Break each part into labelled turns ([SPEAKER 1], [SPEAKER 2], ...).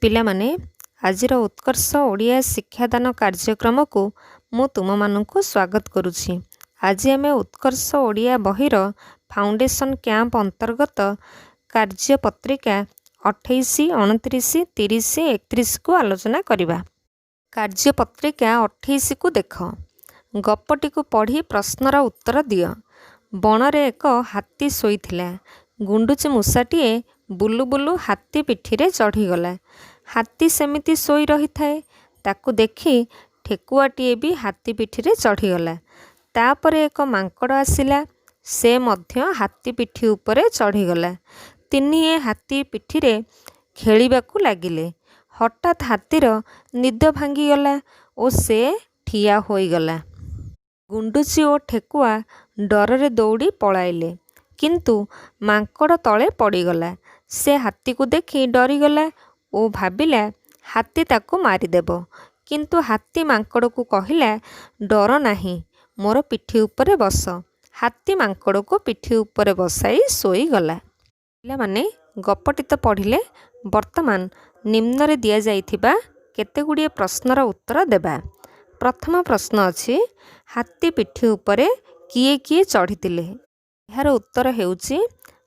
[SPEAKER 1] ପିଲାମାନେ, ଆଜିର ଉତ୍କର୍ଷ ଓଡ଼ିଆ ଶିକ୍ଷାଦାନ କାର୍ଯ୍ୟକ୍ରମକୁ ମୁଁ ତୁମମାନଙ୍କୁ ସ୍ୱାଗତ କରୁଛି। ଆଜି ଆମେ ଉତ୍କର୍ଷ ଓଡ଼ିଆ ବହିର ଫାଉଣ୍ଡେସନ୍ କ୍ୟାମ୍ପ ଅନ୍ତର୍ଗତ କାର୍ଯ୍ୟପତ୍ରିକା 28, 29, 30, 31କୁ ଆଲୋଚନା କରିବା। କାର୍ଯ୍ୟପତ୍ରିକା 28କୁ ଦେଖ। ଗପଟିକୁ ପଢ଼ି ପ୍ରଶ୍ନର ଉତ୍ତର ଦିଅ। ବଣରେ ଏକ ହାତୀ ଶୋଇଥିଲା। ଗୁଣ୍ଡୁଚି ମୂଷାଟିଏ ବୁଲୁ ବୁଲୁ ହାତୀ ପିଠିରେ ଚଢ଼ିଗଲା। ହାତୀ ସେମିତି ଶୋଇ ରହିଥାଏ। ତାକୁ ଦେଖି ଠେକୁଆଟିଏ ବି ହାତୀ ପିଠିରେ ଚଢ଼ିଗଲା। ତା'ପରେ ଏକ ମାଙ୍କଡ଼ ଆସିଲା। ସେ ମଧ୍ୟ ହାତୀ ପିଠି ଉପରେ ଚଢ଼ିଗଲା। ତିନିହେଁ ହାତୀ ପିଠିରେ ଖେଳିବାକୁ ଲାଗିଲେ। ହଠାତ୍ ହାତୀର ନିଦ ଭାଙ୍ଗିଗଲା ଓ ସେ ଠିଆ ହୋଇଗଲା। ଗୁଣ୍ଡୁଚି ଓ ଠେକୁଆ ଡରରେ ଦୌଡ଼ି ପଳାଇଲେ। କିନ୍ତୁ ମାଙ୍କଡ଼ ତଳେ ପଡ଼ିଗଲା। ସେ ହାତୀକୁ ଦେଖି ଡରିଗଲା ଓ ଭାବିଲା ହାତୀ ତାକୁ ମାରିଦେବ। କିନ୍ତୁ ହାତୀ ମାଙ୍କଡ଼କୁ କହିଲା, ଡର ନାହିଁ, ମୋର ପିଠି ଉପରେ ବସ। ହାତୀ ମାଙ୍କଡ଼କୁ ପିଠି ଉପରେ ବସାଇ ଶୋଇଗଲା। ପିଲାମାନେ, ଗପଟି ତ ପଢ଼ିଲେ। ବର୍ତ୍ତମାନ ନିମ୍ନରେ ଦିଆଯାଇଥିବା କେତେଗୁଡ଼ିଏ ପ୍ରଶ୍ନର ଉତ୍ତର ଦେବା। ପ୍ରଥମ ପ୍ରଶ୍ନ ଅଛି, ହାତୀ ପିଠି ଉପରେ କିଏ କିଏ ଚଢ଼ିଥିଲେ? ଏହାର ଉତ୍ତର ହେଉଛି,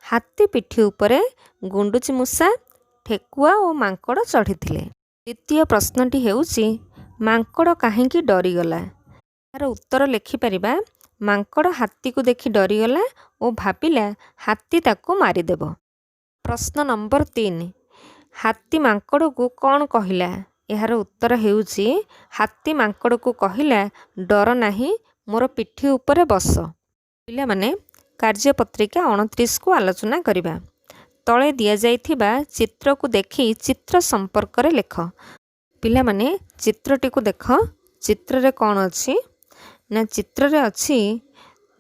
[SPEAKER 1] ହାତୀ ପିଠି ଉପରେ ଗୁଣ୍ଡୁଚି ମୂଷା, ଠେକୁଆ ଓ ମାଙ୍କଡ଼ ଚଢ଼ିଥିଲେ। ଦ୍ୱିତୀୟ ପ୍ରଶ୍ନଟି ହେଉଛି, ମାଙ୍କଡ଼ କାହିଁକି ଡରିଗଲା? ଏହାର ଉତ୍ତର ଲେଖିପାରିବା, ମାଙ୍କଡ଼ ହାତୀକୁ ଦେଖି ଡରିଗଲା ଓ ଭାବିଲା ହାତୀ ତାକୁ ମାରିଦେବ। ପ୍ରଶ୍ନ ନମ୍ବର 3, ହାତୀ ମାଙ୍କଡ଼କୁ କ'ଣ କହିଲା? ଏହାର ଉତ୍ତର ହେଉଛି, ହାତୀ ମାଙ୍କଡ଼କୁ କହିଲା, ଡର ନାହିଁ, ମୋର ପିଠି ଉପରେ ବସ। ପିଲାମାନେ, କାର୍ଯ୍ୟପତ୍ରିକା 29କୁ ଆଲୋଚନା କରିବା। ତଳେ ଦିଆଯାଇଥିବା ଚିତ୍ରକୁ ଦେଖି ଚିତ୍ର ସମ୍ପର୍କରେ ଲେଖ। ପିଲାମାନେ, ଚିତ୍ରଟିକୁ ଦେଖ। ଚିତ୍ରରେ କ'ଣ ଅଛି ନା, ଚିତ୍ରରେ ଅଛି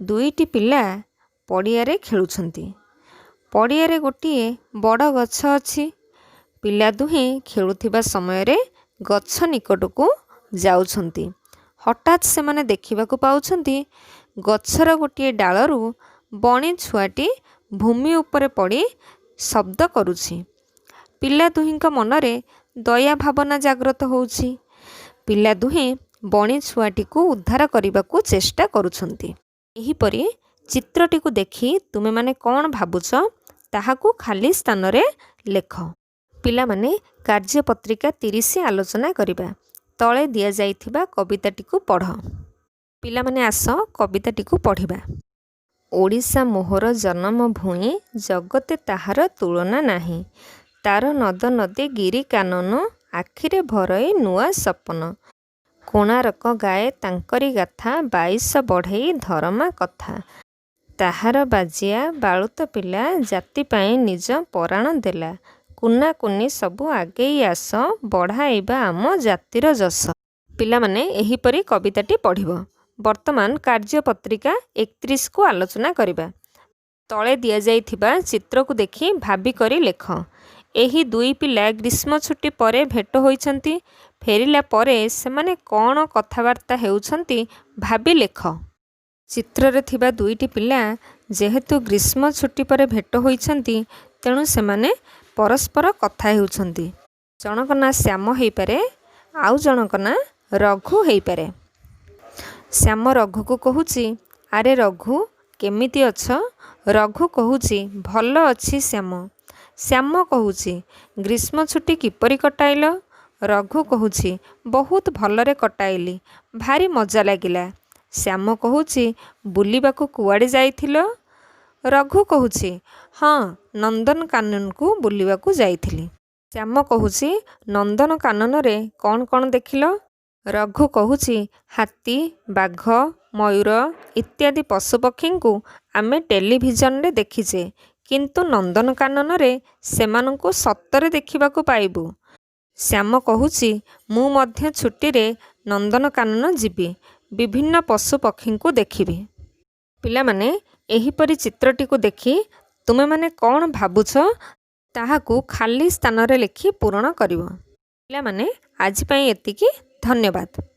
[SPEAKER 1] ଦୁଇଟି ପିଲା ପଡ଼ିଆରେ ଖେଳୁଛନ୍ତି। ପଡ଼ିଆରେ ଗୋଟିଏ ବଡ଼ ଗଛ ଅଛି। ପିଲା ଦୁହେଁ ଖେଳୁଥିବା ସମୟରେ ଗଛ ନିକଟକୁ ଯାଉଛନ୍ତି। ହଠାତ୍ ସେମାନେ ଦେଖିବାକୁ ପାଉଛନ୍ତି, ଗଛର ଗୋଟିଏ ଡାଳରୁ ବଣି ଛୁଆଟି ଭୂମି ଉପରେ ପଡ଼ି ଶବ୍ଦ କରୁଛି। ପିଲା ଦୁହିଁଙ୍କ ମନରେ ଦୟା ଭାବନା ଜାଗ୍ରତ ହେଉଛି। ପିଲା ଦୁହେଁ ବଣି ଛୁଆଟିକୁ ଉଦ୍ଧାର କରିବାକୁ ଚେଷ୍ଟା କରୁଛନ୍ତି। ଏହିପରି ଚିତ୍ରଟିକୁ ଦେଖି ତୁମେମାନେ କ'ଣ ଭାବୁଛ, ତାହାକୁ ଖାଲି ସ୍ଥାନରେ ଲେଖ। ପିଲାମାନେ, କାର୍ଯ୍ୟପତ୍ରିକା 30 ଆଲୋଚନା କରିବା। ତଳେ ଦିଆଯାଇଥିବା କବିତାଟିକୁ ପଢ଼। ପିଲାମାନେ, ଆସ କବିତାଟିକୁ ପଢ଼ିବା। ଓଡ଼ିଶା ମୋହର ଜନମ ଭୂଇଁ, ଜଗତେ ତାହାର ତୁଳନା ନାହିଁ। ତାର ନଦ ନଦୀ ଗିରି କାନନ, ଆଖିରେ ଭରଇ ନୂଆ ସପନ। କୋଣାରକ ଗାଏ ତାଙ୍କରି ଗାଥା, 22 ବଢ଼େଇ ଧରମା କଥା। ତାହାର ବାଜିଆ ବାଳୁତ ପିଲା, ଜାତି ପାଇଁ ନିଜ ପରାଣ ଦେଲା। କୁନା କୁନି ସବୁ ଆଗେଇ ଆସ, ବଢ଼ାଇବା ଆମ ଜାତିର ଯଶ। ପିଲାମାନେ, ଏହିପରି କବିତାଟି ପଢ଼ିବ। ବର୍ତ୍ତମାନ କାର୍ଯ୍ୟପତ୍ରିକା 31କୁ ଆଲୋଚନା କରିବା। ତଳେ ଦିଆଯାଇଥିବା ଚିତ୍ରକୁ ଦେଖି ଭାବିକରି ଲେଖ। ଏହି ଦୁଇ ପିଲା ଗ୍ରୀଷ୍ମ ଛୁଟି ପରେ ଭେଟ ହୋଇଛନ୍ତି। ଫେରିଲା ପରେ ସେମାନେ କ'ଣ କଥାବାର୍ତ୍ତା ହେଉଛନ୍ତି, ଭାବି ଲେଖ। ଚିତ୍ରରେ ଥିବା ଦୁଇଟି ପିଲା ଯେହେତୁ ଗ୍ରୀଷ୍ମ ଛୁଟି ପରେ ଭେଟ ହୋଇଛନ୍ତି, ତେଣୁ ସେମାନେ ପରସ୍ପର କଥା ହେଉଛନ୍ତି। ଜଣଙ୍କ ନାଁ ଶ୍ୟାମ ହେଇପାରେ, ଆଉ ଜଣଙ୍କ ନାଁ ରଘୁ ହେଇପାରେ। ଶ୍ୟାମ ରଘୁକୁ କହୁଛି, ଆରେ ରଘୁ, କେମିତି ଅଛ? ରଘୁ କହୁଛି, ଭଲ ଅଛି ଶ୍ୟାମ। ଶ୍ୟାମ କହୁଛି, ଗ୍ରୀଷ୍ମ ଛୁଟି କିପରି କଟାଇଲ? ରଘୁ କହୁଛି, ବହୁତ ଭଲରେ କଟାଇଲି, ଭାରି ମଜା ଲାଗିଲା। ଶ୍ୟାମ କହୁଛି, ବୁଲିବାକୁ କୁଆଡ଼େ ଯାଇଥିଲ? ରଘୁ କହୁଛି, ହଁ, ନନ୍ଦନକାନନକୁ ବୁଲିବାକୁ ଯାଇଥିଲି। ଶ୍ୟାମ କହୁଛି, ନନ୍ଦନକାନନରେ କ'ଣ କ'ଣ ଦେଖିଲ? ରଘୁ କହୁଛି, ହାତୀ, ବାଘ, ମୟୂର ଇତ୍ୟାଦି ପଶୁପକ୍ଷୀଙ୍କୁ ଆମେ ଟେଲିଭିଜନରେ ଦେଖିଛେ, କିନ୍ତୁ ନନ୍ଦନକାନନରେ ସେମାନଙ୍କୁ ସତରେ ଦେଖିବାକୁ ପାଇବୁ। ଶ୍ୟାମ କହୁଛି, ମୁଁ ମଧ୍ୟ ଛୁଟିରେ ନନ୍ଦନକାନନ ଯିବି, ବିଭିନ୍ନ ପଶୁପକ୍ଷୀଙ୍କୁ ଦେଖିବି। ପିଲାମାନେ, ଏହିପରି ଚିତ୍ରଟିକୁ ଦେଖି ତୁମେମାନେ କ'ଣ ଭାବୁଛ, ତାହାକୁ ଖାଲି ସ୍ଥାନରେ ଲେଖି ପୂରଣ କରିବ। ପିଲାମାନେ, ଆଜି ପାଇଁ ଏତିକି। ଧନ୍ୟବାଦ।